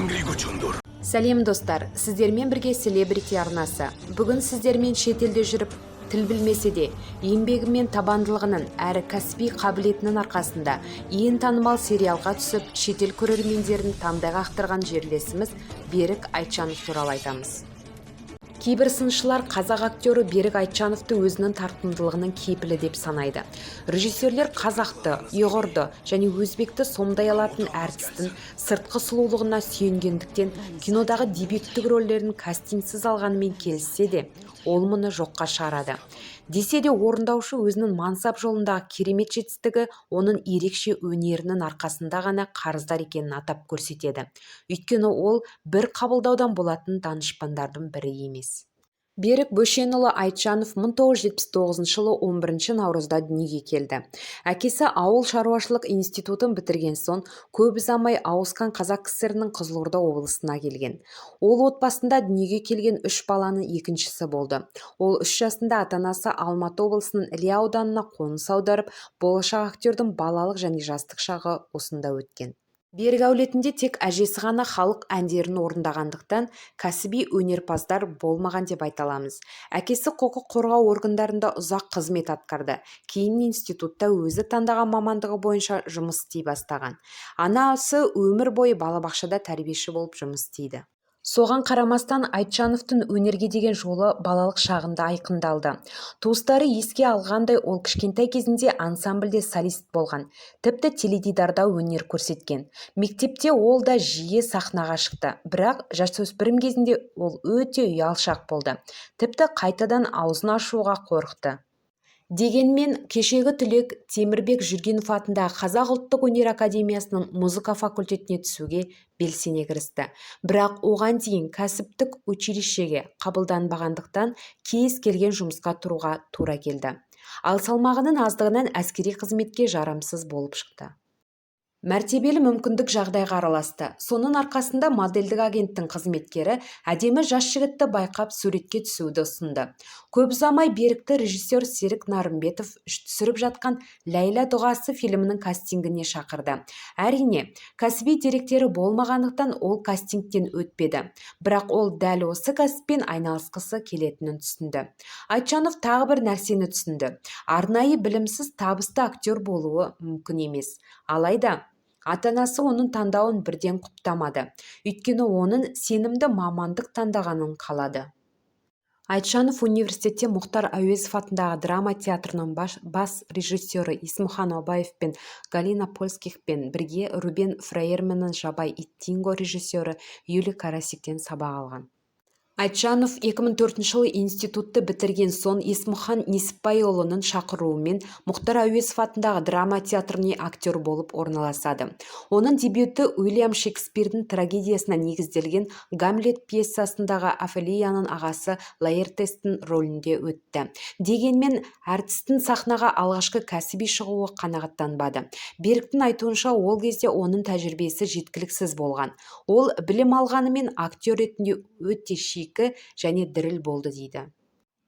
Tengri Guchundur. Сәлем, достар! Сіздермен бірге Селебрити арнасы. Бүгін сіздермен шетелде жүріп, тіл білмесе де, еңбегі мен табандылығының әрі кәсіби қабілетінің арқасында ең танымал сериалға түсіп, шетел көрермендерін таңдай қақтырған жерлесіміз Берік Айтжанов туралы айтамыз. Кейбір сыншылар қазақ актері Берік Айтжановты өзінің тартымдылығының кепілі деп санайды. Режиссерлер қазақты, ұйғырды және өзбекті сомдай алатын әртістің сыртқы сұлулығына сүйенгендіктен, кинодағы дебюттік рөлдерін кастингсіз алғанымен келіссе де, ол мұны жоққа шығарады. Десе де, орындаушы өзінің мансап жолындағы керемет жетістігі оның ерекше өнерінің арқасында ғана қарыздар екенін атап көрсетеді, өйткені ол бір қабылдаудан болатын данышпандардың бірі емес. Берік Бөшенұлы Айтжанов 1979 жылы 11 наурызда дүниеге келді. Әкесі ауыл шаруашылық институтын бітірген соң, көп ұзамай ауысқан Қазақ КСР-інің Қызылорда облысына келген. Ол отбасында дүниеге келген үш баланың екіншісі болды. Ол 3 жасында ата-анасы Алматы облысының Іле ауданына қоныс аударып, болашақ актердің балалық және жастық шағы осында өткен. Берік әулетінде тек әжесі ғана халық әндерін орындағандықтан, кәсіби өнерпаздар болмаған деп айта аламыз. Әкесі құқық қорғау органдарында ұзақ қызмет атқарды, кейін институтта өзі таңдаған мамандығы бойынша жұмыс істей бастаған. Анасы өмір бойы балабақшада тәрбиеші болып жұмыс істейді. Соған қарамастан, Айтжановтың өнерге деген жолы балалық шағында айқындалды. Туыстары еске алғандай, ол кішкентай кезінде ансамбльде солист болған, тіпті теледидарда өнер көрсеткен. Мектепте ол да жиі сахнаға шықты, бірақ жасөспірім кезінде ол өте ұялшақ болды, тіпті қайтадан аузын ашуға қорықты. Дегенмен кешегі түлек Темірбек Жүргенов атындағы Қазақ ұлттық өнер академиясының музыка факультетіне түсуге белсене кірісті. Бірақ оған дейін кәсіптік училищеге қабылданбағандықтан, кез келген жұмысқа тұруға тура келді. Ал салмағының аздығынан әскери қызметке жарамсыз болып шықты. Мәртебелі мүмкіндік жағдайға араласты. Соның арқасында модельдік агенттің қызметкері әдемі жас жігітті байқап, суретке түсуді ұсынды. Көп ұзамай Берікті режиссер Серік Нарымбетов түсіріп жатқан «Ләйлә дұғасы» фильмінің кастингіне шақырды. Әрине, кәсіби деректері болмағандықтан, ол кастингтен өтпеді, бірақ ол дәл осы кәсіппен айналысқысы келетінін түсінді. Айтжанов тағы бір нәрсені түсінді: арнайы білімсіз табысты актер болуы мүмкін емес. Алайда ата-анасы оның таңдауын бірден құптамады, өйткені оның сенімді мамандық таңдағанын қалады. Айтжанов университетте Мұхтар Әуезов атындағы драма театрының бас режиссері Есмұхан Обаев пен Галина Польскихпен бірге Рубен Фраерманның «Жабайы ит Динго» режиссері Юлий Карасиктен сабақ алған. Айтжанов 2004 жылы институтты бітірген соң, Есмұхан Несіпбайұлының шақыруымен Мұхтар Әуезов атындағы драма театріне актер болып орналасады. Оның дебюті Уильям Шекспирдің трагедиясына негізделген «Гамлет» пьесасындағы Офелияның ағасы Лаэртестің рөлінде өтті. Дегенмен әртістің сахнаға алғашқы кәсіби шығуы қанағаттанбады. Беріктің айтуынша, ол кезде оның тәжірибесі жеткіліксіз болған. Ол білім алғанымен, актер ретінде өте шикі және діріл болды дейді.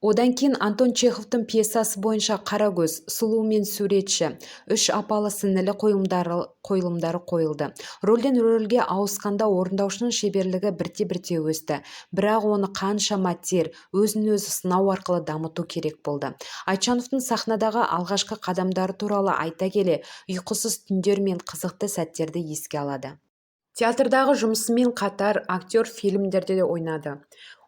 Одан кейін Антон Чеховтың пьесасы бойынша «Қарагөз», «Сұлу мен суретші», «Үш апалы-сіңлілі» қойылымдары қойылды. Рөлден рөлге ауысқанда орындаушының шеберлігі бірте-бірте өсті, бірақ оны қаншама тер, өзін-өзі сынау арқылы дамыту керек болды. Айтжановтың сахнадағы алғашқы қадамдары туралы айта келе, ұйқысыз түндер мен қызықты сәттерді еске алады. Театрдағы жұмысымен қатар актер фильмдерде де ойнады.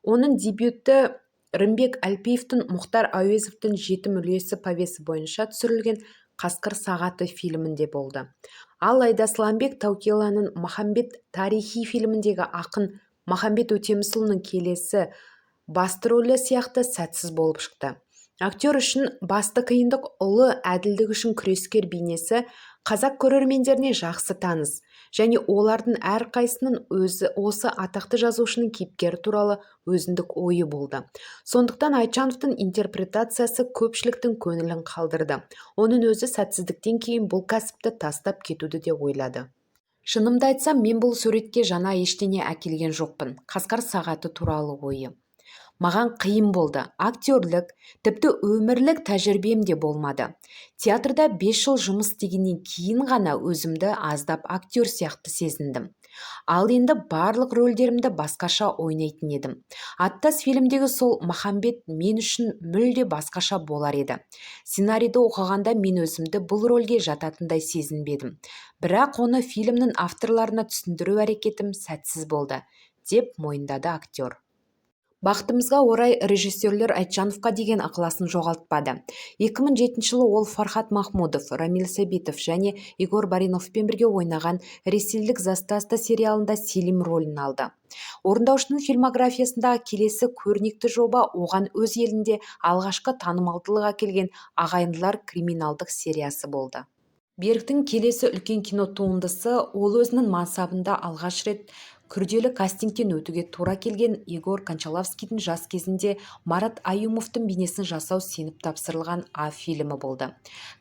Оның дебюті Рымбек Әлпиевтің Мұхтар Әуезовтің «Жетім үлесі» повесі бойынша түсірілген «Қасқыр сағаты» фильмінде болды. Ал Айдасланбек Таукеланың «Махамбет» тарихи фильміндегі ақын Махамбет Өтемісұлының келесі басты рөлі сияқты сәтсіз болып шықты. Актер үшін басты қиындық — ұлы әділдік үшін күрескер бейнесі қазақ көрермендеріне жақсы таныс және олардың әрқайсысының өзі осы атақты жазушының кейіпкері туралы өзіндік ойы болды. Сондықтан Айтжановтың интерпретациясы көпшіліктің көңілін қалдырды. Оның өзі сәтсіздіктен кейін бұл кәсіпті тастап кетуді де ойлады. «Шынымды айтсам, мен бұл суретке жаңа ештеңе әкелген жоқпын. «Қасқыр сағаты» туралы ойы маған қиын болды. Актерлік, тіпті өмірлік тәжірибем де болмады. Театрда 5 жыл жұмыс істегеннен кейін ғана өзімді аздап актер сияқты сезіндім». Ал енді барлық рөлдерімді басқаша ойнайтын едім. «Аттас» фильмдегі сол Махамбет мен үшін мүлде басқаша болар еді. Сценарийді оқығанда мен өзімді бұл рөлге жататындай сезінбедім. Бірақ оны фильмнің авторларына түсіндіру әрекетім сәтсіз болды, деп мойындады актер. Бақытымызға орай, режиссерлер Айтжановқа деген ықыласын жоғалтпады. 2007 жылы ол Фархат Махмудов, Рамиль Сабитов және Егор Бариновпен бірге ойнаған ресейлік «Застава» сериалында Селим рөлін алды. Орындаушының фильмографиясындағы келесі көрнекті жоба оған өз елінде алғашқы танымалдылық әкелген «Ағайындылар» криминалдық сериясы болды. Беріктің келесі үлкен кинотуындысы ол өзінің мансабында алғаш рет күрделі кастингтен өтуге тура келген Егор Кончаловскийдің жас кезінде Марат Аюмовтың бейнесін жасау сеніп тапсырылған «А» фильмі болды.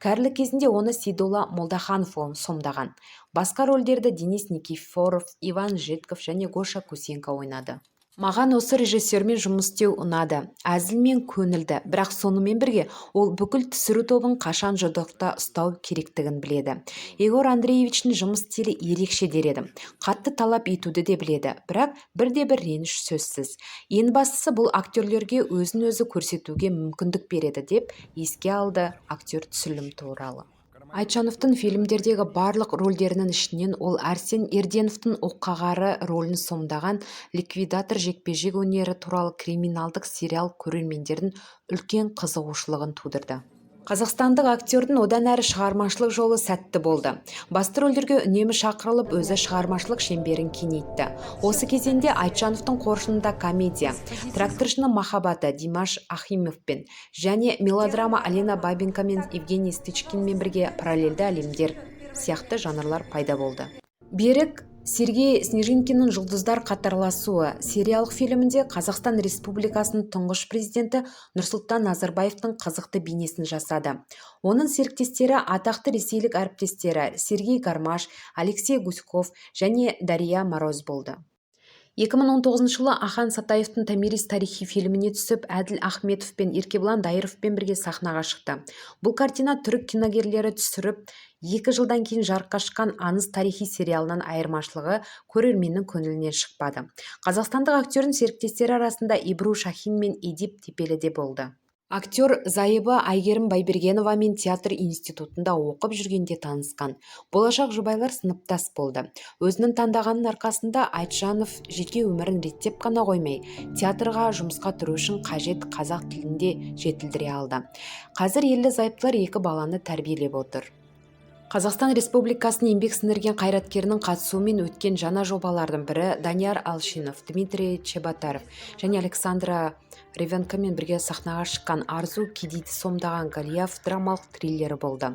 Кәрілік кезінде оны Сейдолла Молдаханов сомдаған. Басқа рөлдерді Денис Никифоров, Иван Житков және Гоша Кусенко ойнады. Маған осы режиссермен жұмыс істеу ұнады. Әзіл мен көңілді, бірақ сонымен бірге ол бүкіл түсіру тобын қашан жұдырықта ұстау керектігін біледі. Егор Андреевичтің жұмыс стилі ерекше дер едім. Қатты талап етуді де біледі, бірақ бірде-бір реніш сөзсіз. Ең бастысы, бұл актерлерге өзін-өзі көрсетуге мүмкіндік береді, деп еске алды актер түсірілім туралы. Айтжановтың фильмдердегі барлық рөлдерінің ішінен ол Арсен Ерденовтың оққағары рөлін сомдаған «Ликвидатор» жекпе-жек өнері туралы криминалдық сериал көрермендердің үлкен қызығушылығын тудырды. Қазақстандық актердің одан әрі шығармашылық жолы сәтті болды. Басты рөлдерге үнемі шақырылып, өзі шығармашылық шеңберін кеңейтті. Осы кезеңде Айтжановтың қоржынында комедия «Тракторшының махаббаты» Димаш Ахимовпен және мелодрама Алена Бабенко мен Евгений Стычкинмен бірге «Параллельді әлемдер» сияқты жанрлар пайда болды. Берік Сергей Снежинкиннің «Жұлдыздар қатарласуы» сериялық фильмінде Қазақстан Республикасының тұңғыш президенті Нұрсұлтан Назарбаевтың қызықты бейнесін жасады. Оның серіктестері атақты ресейлік әріптестері Сергей Гармаш, Алексей Гуськов және Дарья Мороз болды. 2019 жылы Ахан Сатаевтың «Томирис» тарихи фильміне түсіп, Әділ Ахметов пен Еркебұлан Дайыровпен бірге сахнаға шықты. Бұл картина түрік киногерлері түсіріп, 2 жылдан кейін жарыққа шыққан аңыз тарихи сериалынан айырмашылығы көрерменнің көңілінен шықпады. Қазақстандық актердің серіктестері арасында Ибру Шахин мен Эдип Тепели де болды. Актер зайыбы Әйгерім Байбергеновамен театр институтында оқып жүргенде танысқан. Болашақ жұбайлар сыныптас болды. Өзінің таңдағанының арқасында Айтжанов жеке өмірін реттеп қана қоймай, театрға жұмысқа тұру үшін қажет қазақ тілін де жетілдіре алды. Қазір ерлі зайыптылар екі баланы тәрбиелеп отыр. Қазақстан Республикасының еңбек сіңірген қайраткерінің қатысуымен өткен жаңа жобалардың бірі Данияр Алшинов, Дмитрий Чеботарев және Александра Ревенкомен бірге сахнаға шыққан Арзу кедейді сомдаған «Голиаф» драмалық триллері болды.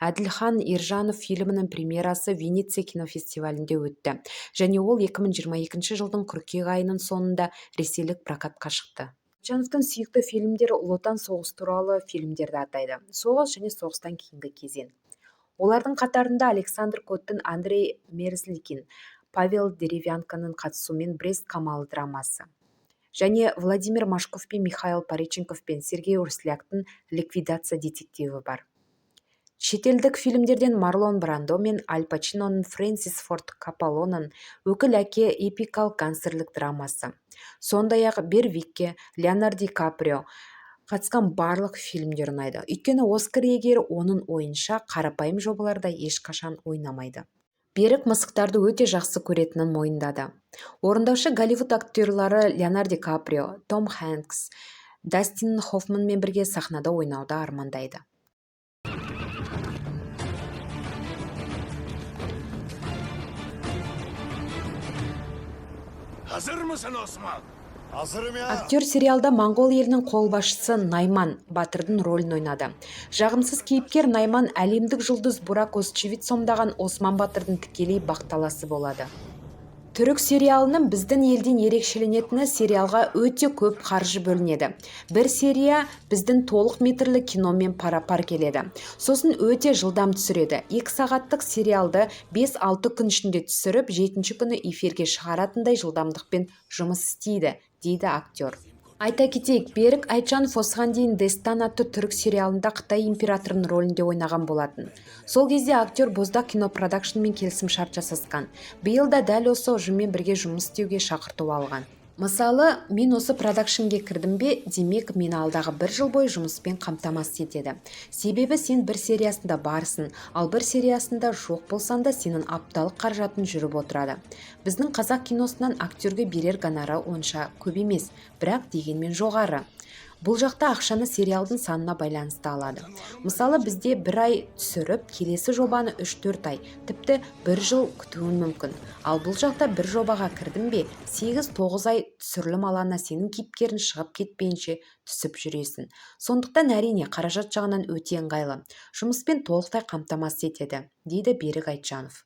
Әділхан Ержанов фильмінің премьерасы Венеция кинофестивалінде өтті және ол 2022 жылдың қыркүйек айының соңында ресейлік прокатқа шықты. Айтжановтың сүйікті фильмдері Ұлы Отан соғысы туралы фильмдерді атайды. Соғыс және соғыстан кейінгі кезең. Олардың қатарында Александр Коттың, Андрей Мерзликин, Павел Деревянконың қатысуымен «Брест қамалы» драмасы және Владимир Машков пен Михаил Пореченков пен Сергей Урсуляктың «Ликвидация» детективі бар. Шетелдік фильмдерден Марлон Брандо мен Аль Пачиноның, Фрэнсис Форд Копполаның «Өкіл әке» эпикалық гангстерлік драмасы. Сондай-ақ Бервикке Леонардо Ди Каприо қатысқан барлық фильмдер ұнайды. Өйткені Оскар иегері оның ойынша қарапайым жобаларда ешқашан ойнамайды. Берік мысықтарды өте жақсы көретінін мойындады. Орындаушы Голливуд актерлары Леонардо Ди Каприо, Том Хэнкс, Дастин Хоффманмен бірге сахнада ойнауды армандайды. Hazır mısın Osman? Hazırım ya. Актер сериалда моңғол елінің қолбасшысы Найман батырдың рөлін ойнады. Жағымсыз кейіпкер Найман әлемдік жұлдыз Бурак Озчивит сомдаған Осман батырдың тікелей бақталасы болады. Түрік сериалының біздің елден ерекшеленетіні, сериалға өте көп қаржы бөлінеді. Бір серия біздің толық метрлі киномен пара-пар келеді. Сосын өте жылдам түсіреді. 2 сағаттық сериалды 5-6 күн ішінде түсіріп, жетінші күні эфирге шығаратындай жылдамдықпен жұмыс істейді, дейді актер. Айта кетейік, Берік Айтжанов осыған дейін «Дестан» атты түрік сериалында Қытай императорының рөлінде ойнаған болатын. Сол кезде актер «Боздақ» кинопродакшнымен келісім-шарт жасасқан. Биыл да дәл осы ұжыммен бірге жұмыс істеуге шақырту алған. Мысалы, мен осы продакшнге кірдім бе, демек, мені алдағы бір жыл бойы жұмыспен қамтамасыз етеді. Себебі сен бір сериясында барсың, ал бір сериясында жоқ болсаң да, сенің апталық қаражатың жүріп отырады. Біздің қазақ киносынан актерге берер гонорары онша көп емес, бірақ дегенмен жоғары. Бұл жақта ақшаны сериалдың санына байланысты алады. Мысалы, бізде бір ай түсіріп, келесі жобаны 3-4 ай, тіпті бір жыл күтуің мүмкін. Ал бұл жақта бір жобаға кірдің бе, 8-9 ай түсірілім алаңына сенің кейіпкерің шығып кетпейінше түсіп жүресің. Сондықтан, әрине, қаражат жағынан өте ыңғайлы. Жұмыспен толықтай қамтамасыз етеді, дейді Берік Айтжанов.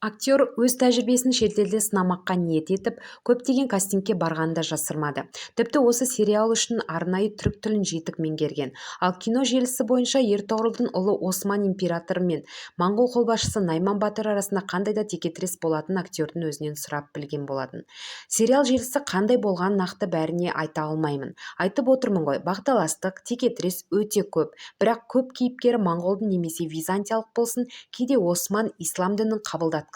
Актер өз тәжірибесін шетелде сынамаққа ниет етіп, көптеген кастингке барғанын да жасырмады. Тіпті осы сериал үшін арнайы түрік тілін жетік меңгерген. Ал кино желісі бойынша Ертұғырылдың ұлы Осман императоры мен моңғол қолбасшысы Найман батыр арасында қандай да текетірес болатынын актердің өзінен сұрап білген болатын. Сериал желісі қандай болғанын нақты бәріне айта алмаймын. Айтып отырмын ғой, бақталастық, текетірес өте көп. Бірақ көп кейіпкері моңғолдың немесе византиялық болсын, кейде Осман ислам дінін қабылдатқызып,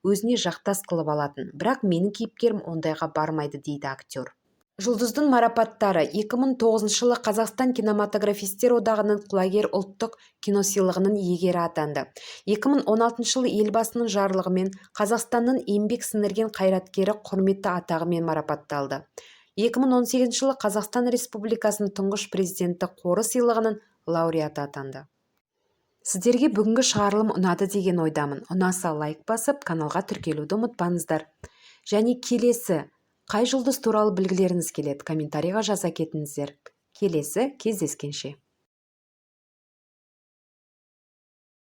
өзіне жақтас қылып алатын. Бірақ менің кейіпкерім ондайға бармайды, дейді актер. Жұлдыздың марапаттары: 2009 жылы Қазақстан кинематографистер одағының «Құлагер» ұлттық киносыйлығының иегері атанды. 2016 жылы Елбасының жарлығымен Қазақстанның еңбек сіңірген қайраткері құрметті атағымен марапатталды. 2018 жылы Қазақстан Республикасының Тұңғыш Президенті қоры сыйлығының лауреаты атанды. Сіздерге бүгінгі шығарылым ұнады деген ойдамын. Ұнаса, лайк басып, каналға тіркелуді ұмытпаңыздар. Және келесі қай жұлдыз туралы білгілеріңіз келеді, комментарийға жаза кетіңіздер. Келесі кездескенше!